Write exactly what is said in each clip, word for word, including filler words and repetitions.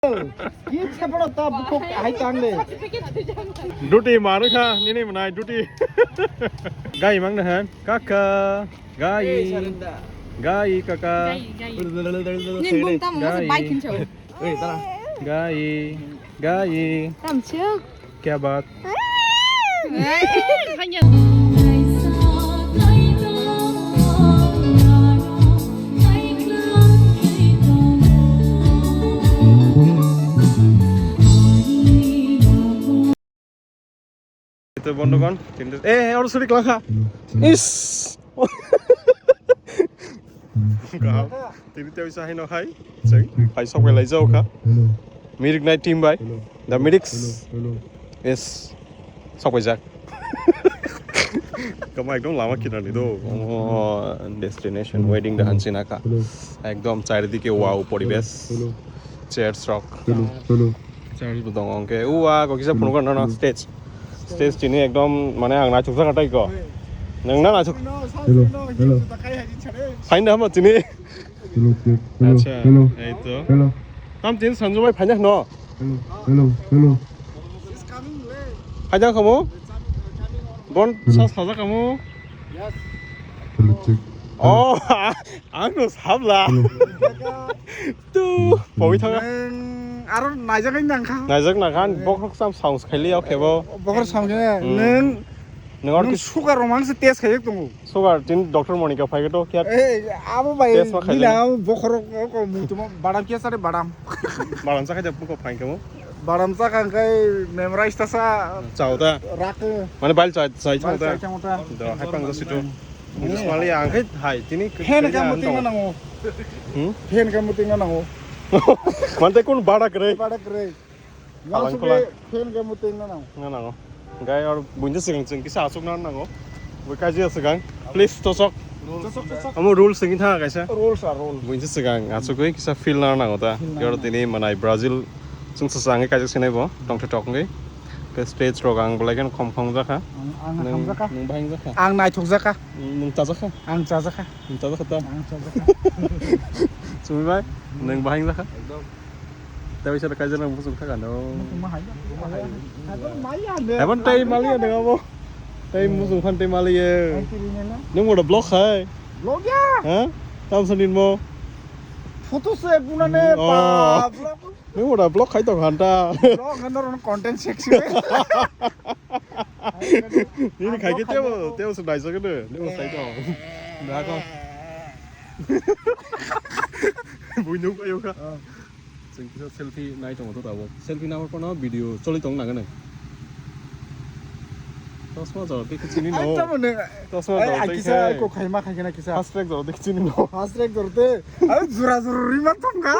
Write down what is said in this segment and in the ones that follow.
Ki chapro ta bukhuk hai tang le. Duty maru kha, nini mwnai duty. Gai mang na han, kaka. Gai. Gai, kaka. Gai, gai. Nin bung tamo masa Gai. Bike hincho. Gai. Gai. Tam chuk. Kya baat? Ito bondhogon, tinta, eh, oro suri kelakha. Is. Kaham. Tini tei uisa haino hai. Cheng, hai sok bai lai jao kha. Mirik nai team bai. The Miriks. Yes. Sok bai jak. Kama ekdom lama kinani do. Oh, destination wedding da hansi naka. Ekdom charidike wow poribesh. Chairs rok. Chairs bo tongo hwnkhe. Ua, ko kisa phunukha nono stage. Stage tini ekdom mane ang naithok jak tei ko. Nwng na naithok. Hello, hello. Phaina hamo tini. Hello, hello, Acha, hello, ei to. Hello. Tam tin Sanju bai phaina no. Hello, hello, hello. Phaina kamo? Bon sa saja kamo? Hello, check. Oh, ang no sabla. Hello. Tu, poi thaga. Nang aro naijak nang kha. Naijak nang khan, bokhok sam sounds khaili, okay bo. Bokhok sounds khaili, Hmm. nang Nang or Nang ki sugar romang se test khaijak tongo. Sugar tin Doctor Monica phai to kya? Eh, abo bai, Test ma khaijak nila na? Abo bokhorok ko mutuma badam kya sare badam. Badam sa khaijak buko phai kamo? Badam sa kang kai memorize ta sa. Chao ta. Rak. Mane bal chai, chai chao ta. Chai chao ta. Do hai pang do situ. English mali ang khai hai tini Hen kaya ka muting na nango. Hmm? Hen ka muting na nango. Mante kun badak re? Badak re. Kalang Masuk kulang. Ke fan ke muting na nang. Na nango. Gai or bunyi sing sing kisa asuk na nango. Bo kaji asuk ang. Please tosok. Tosok, tosok. Amo rule sing tha kaisa. Rules are rules. Bunyi sing ang asuk oi kisa feel na nango ta. Feel na Yor nango. Tini manai Brazil sung sa sang kaji sinai bo. Tong the tok ngai. Ke stage rok ang belai kan khom khom jakha. Ang, ang Nung, hamjakha. Nung bahing jakha. Ang naithok jakha. Nung tajakha. Ang chajakha. Nung tajakha ta. Ang chajakha. Sumi bai, nung bahing jakha. Ekdom. Tei bisa kaisa nang musung thaka no. Nung ma hai, nung ma hai. Hai, nung ma hai. Hai, bon tei mali ya nang abo. Tei musung khan tei mali ya. Hai, kiri ne na. Nung mo da block hai. Block ya? Ha? Tam sanin mo. Photo se puna ne Oh. Pa block. Nung mo da block khai tong khan ta. Block kan ron content section. Nini khai ke tebo, tebo se dai sa ke de. Nung sai tong. Da ko. Bui nung ayo ka. Oh. Chwng kisa selfie nai tongo to tabuk. Selfie nang phano video choli tong nang nang. Chosma jora tei kichini no. Ang tamo nung. Chosma Ai, jora ai, tei kisa khai. Ko khai ma khai kena kisa. Fast track jora tei kichini no. Fast track jora tei. Ai, jura jura rima tong ka.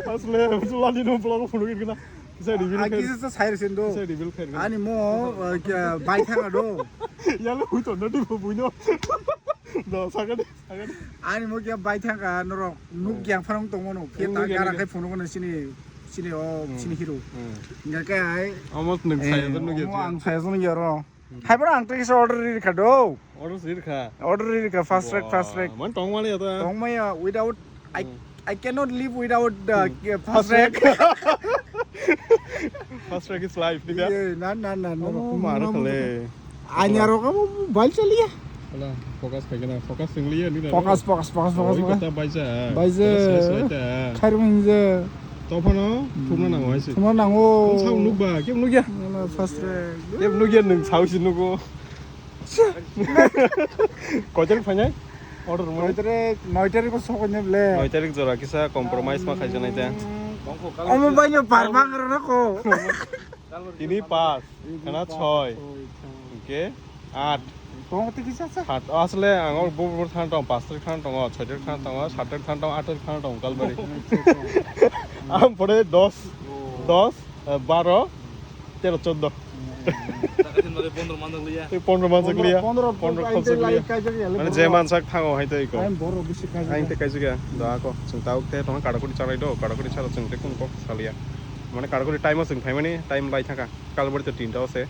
Asle, jula ni no vlog phunuk ikna. Kisa reveal Ang khai. Kisa sa sai sen do. Kisa reveal khai. Ani mo, eh, kya, bai thanga do. Yalo, hui to, nadi bo buino. Do, sagade. Ani mo kya bai thangka norok nuk yang pharang tongmano. Kya Nuk ta yang gara ni. Khai phunukgo na sini, sini o, Hmm. Sini hero. Hmm. Nga khe ai. Almost nuk Eh, saya jan nuk ya omo dia. Ang saya jan nuk ya ro. Hmm. Hai bro, ang tei kisa order ri kha do. Order ri kha. Order ri kha, fast track, fast track. Wah, man tong mani ya ta. Tong maya without I, Hmm. I cannot live without the Hmm. uh, fast track. Fast track is life, diga. Yeah, na na na na. Oh, mar khale. Anya rok abo mobile chaliya. Hala, focus khai gana, focus sing liya ni na. Focus, focus, focus, focus, Oi, focus. Kota baija. Baija. Kota sila sila ta. Khairung hinja. Tophano, Hmm. Thumna nango hai se. Thumna nango. Sao nuk ba, kem nuk ya? Wala, first try. Kem nuk ya nung sao si nugo. Koitar phainai? Order mo. Koitar, noi tarik ko sokoi ne ble. Noi tarik jora kisa compromise ma khai janai ta. Omo baino par ma karo na ko. Tini pas, khana choi. Hingke at. Tong te kisa sa? At, asle ang o bubur than tong, pas tarik than tong, choi tarik than tong, sat tarik than tong, at tarik than tong, kalbari. Am pore dos, dos, eh, baro, tero, choddo. Tei pondro manjak liya. Pondro, pondro khobjak liya. Mane je mansak thango hai tei ko. Ain te kaijak ya. Da ko. Chwng ta uk te tong kadakuri chalai do. Kadakuri chala chwng te kun kok saliya. Mane kadakuri time o chwng phaimani time lai thangkha. Kalbari to tinta o se.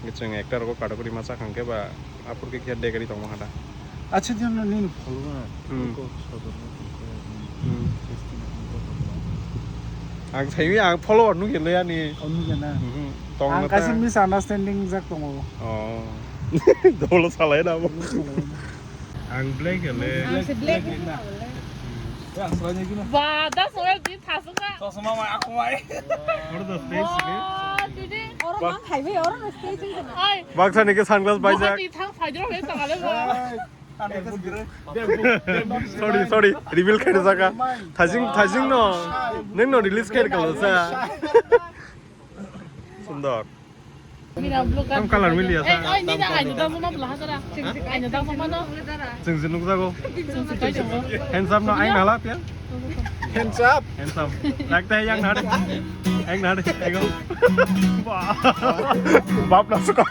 Chwng ekta rogo kadakuri ma chakhang khe ba aphur khe khe degari tongma hada. Acha, jemon nini pholma Hmm. Ko sodor no ko Hmm. Testing ko. Ang saimi ang follower nukya le ani. Oh, nukya na? Mhm. Tong ang na ta kaisa misunderstanding jak tongo. Oh. Dolo salai na bo. Ang black le. Ang se black. Ba, da soal di thasuk na. Chosma mai aku mai. What the face, okay? Ba, didi. Oro mang khai bai, oro na stage ni. Ai. Baksa ni ke sunglass bai jak. Buhati thang phai jor he tangale ba. Sorry, sorry, reveal khaina jaga. Thajing, thajing no, neng no release khair kalo sa. Sundor. Tam color mili asa. Ai, ni da ai da ma bla ha kara. Ai da ma no. Jeng jeng nuk jago. Handsome no, ai nala pia. Hands up. Handsome. Ekta yang nade. Yang nade. Ego. Bap na suka.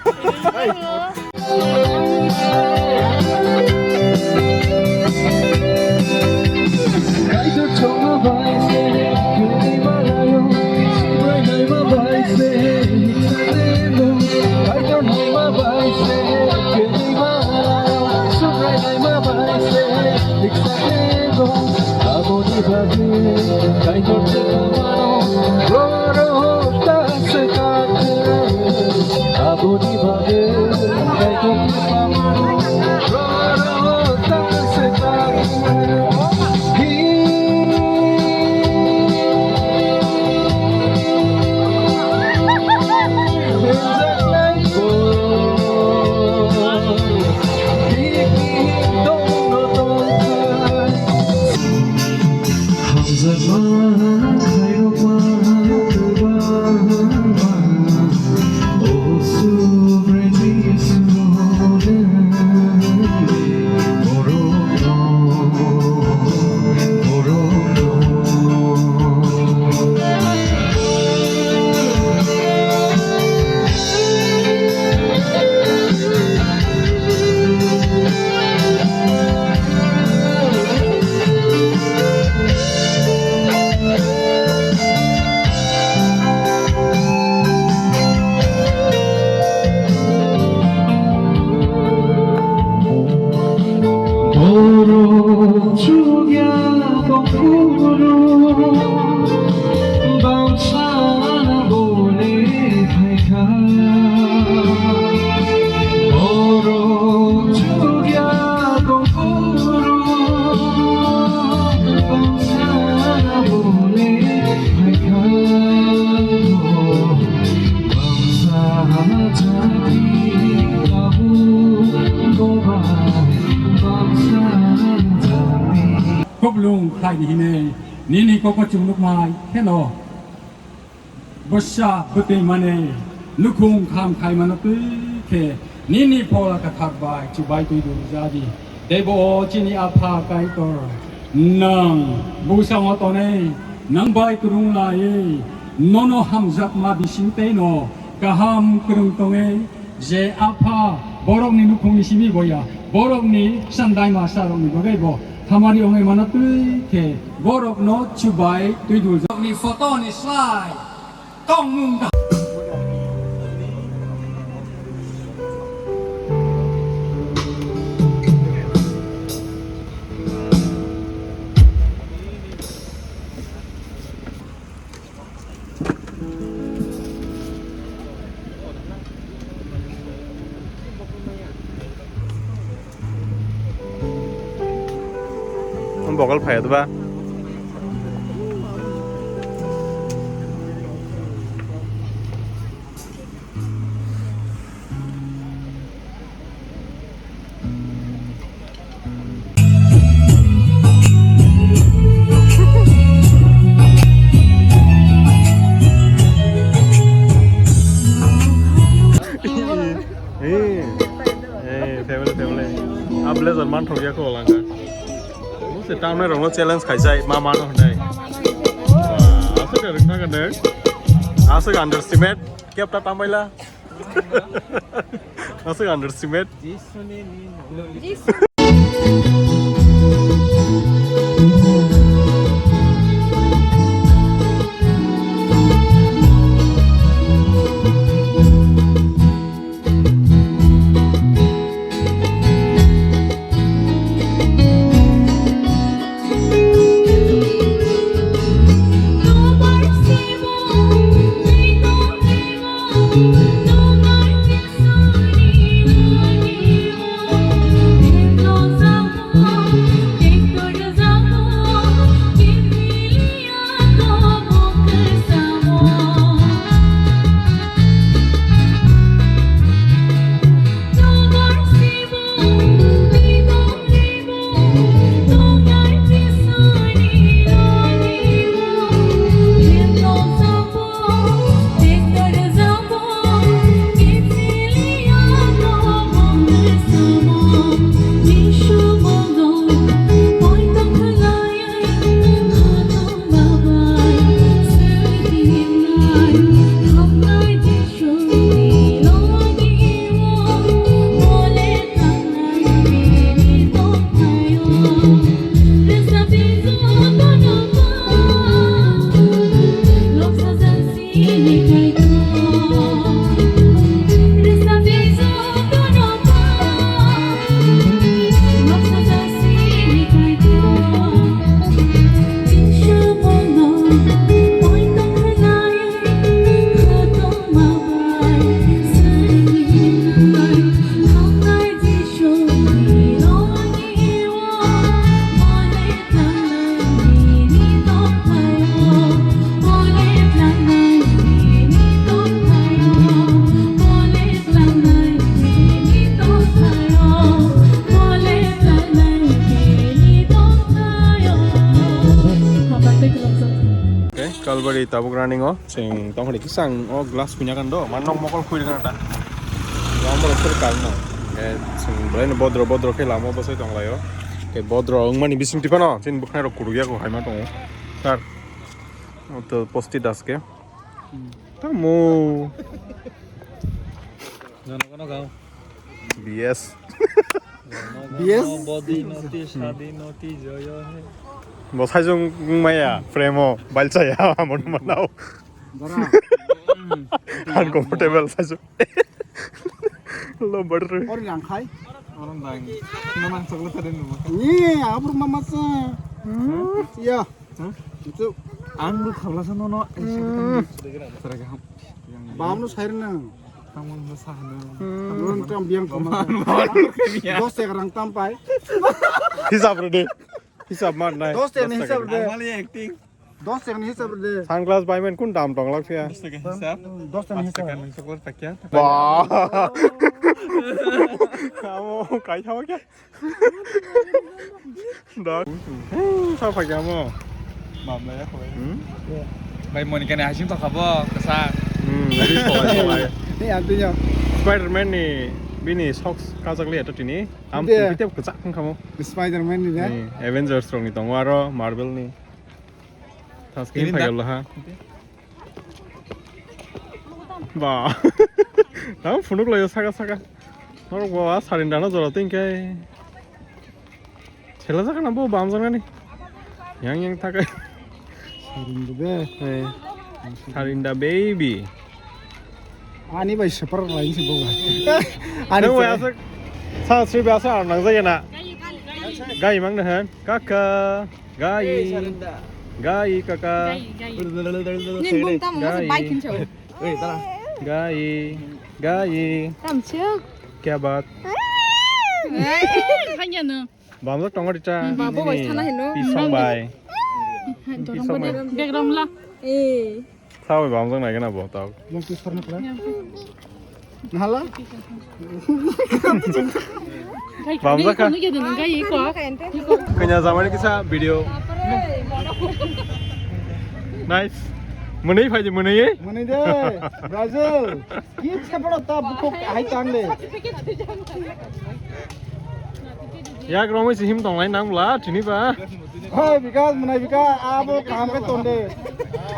Aboni bagwi kaitor se kamano, borok ta se kathwrwi. Aboni bagwi kaitor se kamano, borok ta se kathwrwi. Borok chukya tongphuru, bangsa na bole phaikha. Borok chukya tongphuru, bangsa na bole phaikha. Kuplung khlai ni hinwi nini koko chungnukmai kheno bwsa bwtwi mani nukhung kham khai mano twi khe nini phola kwthar bai chubai twi dul jadi. Teibo o chini Apha Kaitor, nwng bwskango tonwi, nwng bai kwrwng laiwi, nono hamjakma bising tei no kaham kwrwng tongwi, je Apha borokni nukhungni simi boya, borokni sandaima sarokni bagwi bo hamari wngwi mano twi khe borokno chubai twi duljak. Borokni photo ni slai. Tongmung da. Bokol phai ba. Eh, eh, family, family. A blazer man thok ya ko langka. Bo se town rok no challenge khai jai, ma mano hinai. Ah, aswk rwkha gwnang. Aswk underestimate. Kep ta tambaila. Aswk underestimate. Ri tabuk running o, chwng tongkha di kisang o glass pinya kan do, man nok mokol khui rwgana ta. Lama rok sir kal no. Eh, chwng belai no bodro bodro khe lama bwsai tong lai o. Tei bodro wngmani bising tiphano, chini bwkhnai rok kuruya ko haima tongo. Sir. O to posti das ke. Tamo. Jono kono gao. B S. B S? Body noti, shadi noti, joyo hai. Bo saijung maya, frame o, balcha ya, amon manao. Dara. Uncomfortable saijung. Lo, butter. Ori rang khai. Orang dang. Naman chocolate tadi numa. Ni, abur mama sa. Hmm? Ya. Hah? Itu. Ang lu khabla sa nono. Hmm. Sara gaham. Bam lu sair nang. Tamang lu sahna. Hmm. Lu tam biang kama. Dos ek rang tam pai. Hisab rede. Hisab mar nai. Dos ek ni hisab rede. Ang mali acting. Dos ek ni hisab rede. Sunglass bai men kun dam tong lak phiya. Dos ek ni hisab. Dos ek ni hisab. Chocolate pakya. Ba. Amo kai thawa kya? Dok. Hmm, sa phai kamo. Bam lai ya khoi. Hmm? Bai moni kani hasing to khabo kasa. Hmm, ri khoi khoi. Ni antu yo. Spider-Man ni bini socks kajak le to tini. Am tu tep kachak khamo. Spider-Man ni de. Ni Avengers rok ni tongo aro Marvel ni. Taske ini phai lo ha. Ba. Tang phunuk lai saka saka. Norok ba sarinda no jora tingkai. Sela jaka na bo bam jaka ni. Yang yang thakai. Sarinda be. Eh. Sarinda baby. Ani bai super line si bo. Ani bai asuk. Sa sri bai asuk ar nang jaya na. Gai mang na han. Kaka. Gai. Gai kaka. Gai, gai. Ning bung tamo masa bike hincho. Gai. Gai. Tam chuk. Kya baat? Hanya no. Bamjak tongo rita. Babu bai sana hino. Pisong bai. Dorong bai. Background la. Eh. Sawi bamjak nai gana bo tau. Yang tu sarna kala. Nahala? Bamjak ka. Kanya zamani kisa video. Nice. Mwnwi phai di mwnwi. Mwnwi de. Brazil. Ki chapro ta bukuk hai tang de. Yak romwi si him tong lai nang bla chini ba. Hoi, Bikas, mwnai Bikas, abo kaham khe tonde.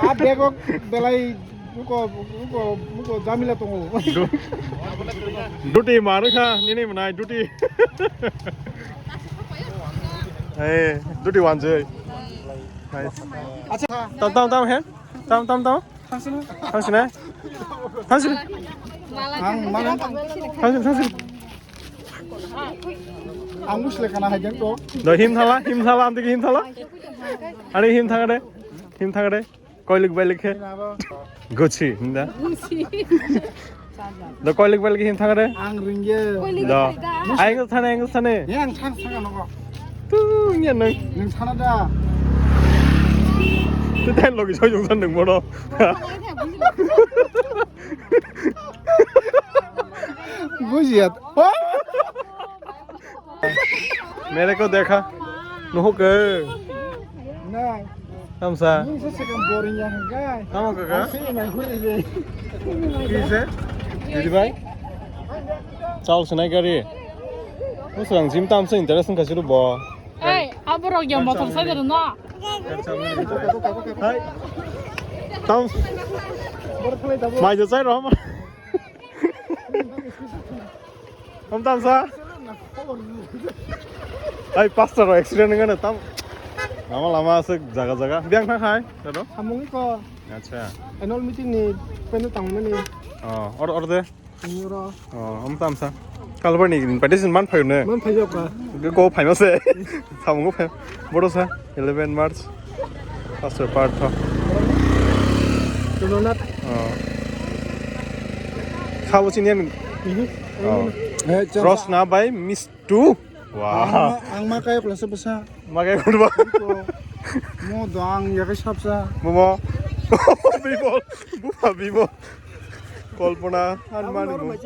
A bego belai buko, buko, buko jamila tongo. Du-, duty manu kha, nini mwnai duty. Eh, duty wanjui. Nice. Acha. Tam, tam, tam, he? Tam, tam, tam. Thangsinai? Thangsinai? Thangsinai? Ang mana? Thangsin, thangsin. Ang musle kana hai jang to. Do him thala, him thala, amtiki him thala. Ani him thangade. Him thangade. Koilik bailik khe. Gucci, hinda. Gucci. Do koilik bailik him thangade. Ang ringye. Do. Aing thane, aing thane. Yang thang thang nogo. Tu nya nang. Nang sana da. Tu tan logi so yung san nang bono. Bujiyat. मेरे को देखा. Nuhuk ke. Nai. Tamsa. Ni se se kan boring ya, guys. Tamo kaka? Asi na huri de. Kise? Didi bai? Chao sinai gari. Usang jim tamsa interesting kasi lu bo. Ei, aborok ya motor cycle no. Hai. Tam. Mai jo chai rom. Om tam sa. Ai pastor accident ngana tam. Lama lama asik jaga jaga. Biang thang hai. Tado. Hamung ko. Acha. Annual meeting ni penu tang mani. Oh, or or de. Niro. Oh, om tam sa. Kalbar ni invitation man phayo ne. Man phayo ka. Go phaima se. Samung go phayo. Bodo sa eleven March. Pastor Partha. Tunonat. Oh. Sabo sini yang. Oh. Eh, Rosna by Miss Tu. Wah. Ang ma kayo klasa basa. Ma kayo ba. Mo do ang ya kai sapsa. Momo. Bibol. Bupa bibol. Kolpona. An mani mo.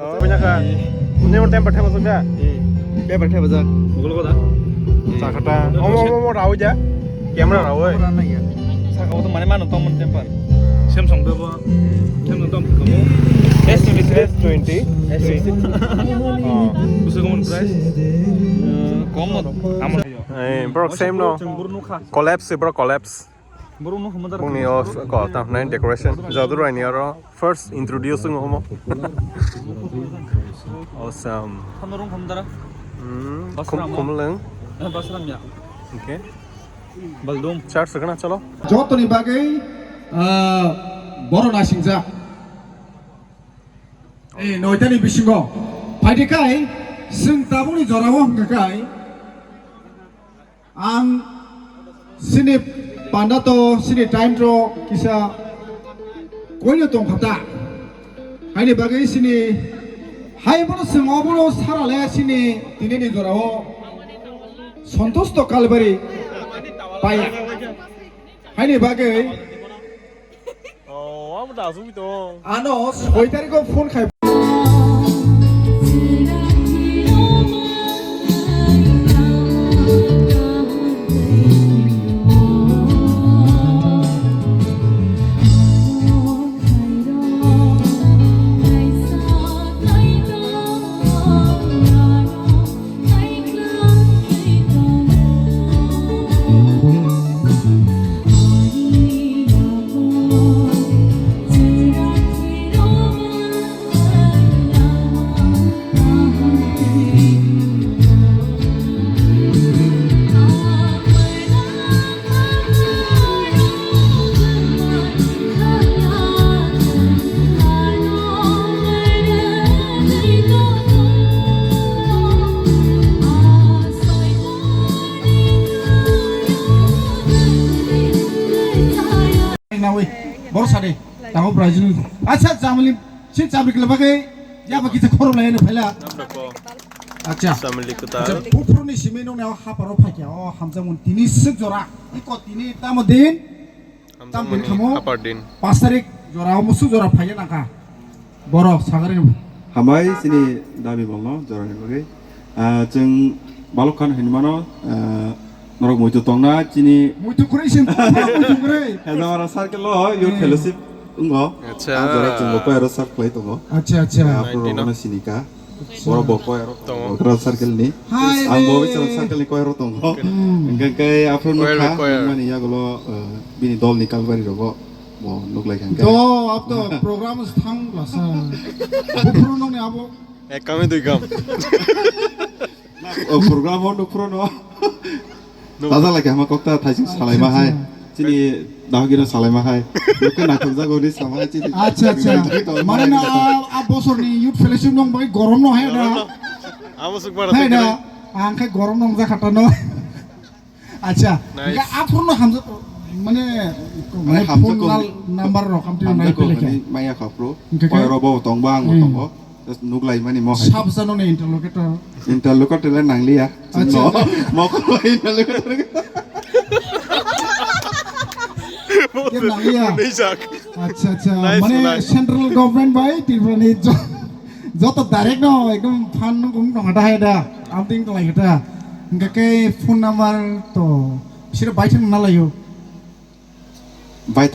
Oh, punya ka. Ini mo tempat tempat sudah. Eh, tempat tempat sudah. Mukul kota. Sakata. Omo omo omo rau ja. Camera rau. Orang nanya. Saka o to mane mano tong mon temper. Samsung de bo. Samsung tong ko. S twenty. S twenty. S twenty. Oh. Bisa ko mon price? Eh, kom no. Amo. Eh, bro, same no. Collapse, bro, collapse. Bro, no, hamada. Bungni o ko ta nine decoration. Jadu rai ni aro first introduce ngo mo. Awesome. Hamada rong hamada. Hmm, Basra khum, mo. Khum leng. Eh, Basra ya. Okay. Baldum. Char sagana chalo. Jotoni bagwi, ah, boro nasingjak. Eh, noitani bisingo. Phaidi kai, sing tabuni jorao hwnkha kai. Ang sini panda to, sini time to kisa koino tongkhata. Haini bagwi sini hai bono swngo bono sarale sini tinini jorao. Santosh to Kalbari paya. Haini bagwi. Oh, abo da asugwi tong. Ano soi tariko phone khai. Nawi, bor sade, tango Brazil. Acha, jamli, sin jamli kela bagai, ya bagi ta khorom lai na phaila. Acha. Family kuta. Acha, buphuru ni simi nong ne haparo phakya, o hamjak mun tini sik jora, iko tini tamo din. Tam din khamo? Hapar din. Pas tarik jora o musu jora phaiya nangkha. Borok sagari. Hambai chini dabi bolno jora ni bagwi. Ah, chwng balok khan hinmano, ah, norok muitu tongna chini. Muitu kwrwi sin, muitu kwrwi. Hezamara circle o youth fellowship wngo. Acha. Ah, jora chwng bo koyaro sar khlai tongo. Acha, acha. Ah, nineteen aphuru rokno sinika. Borok bo koyaro tongo. Okra circle ni. Hai. Ang bo bichara circle ni koyaro tongo. Hmm. Hingke ke aphuru nukha, nukmani yagulo, eh, bini dol ni kalbari rogo bo nuklai kha hingke. Do, ab to program thang lasa. Buphuru nong ni abo. Ek kami dui kam. O program o nuphuru no. Taja lagi hama kokta thaising salai ma hai. Acha, acha. Chini dahok gino salai ma hai. Nukhe naithok jago ni sama hai chini. Acha, acha. Naithok jago. Mane na a, a bosor ni youth fellowship nong bai gorom no hai da. Gorom no. Abo suk bara hai da. Ang khai gorom nong ja khata no. Acha. Nice. Ga aphuru no hamjak mane, mane phone lal number rok hamjak nai pele khe. Maya khapru. Hingke ke? Koyro bo tong ba ang bo tongo. Hmm. Just nuklaimani mo hai. Sabjano ni interlocutor. Interlocutor le nangliya. Acha. No. Mo ko interlocutor. Ke nangliya. Nijak. Acha, acha. Nice, mane nice. Central government bai Tripura ni jo-, joto direct no ekdom fund no gum tong hata hai da. Amting tong lai hata. Hingke ke phone number to sira bai thang na layo. Bai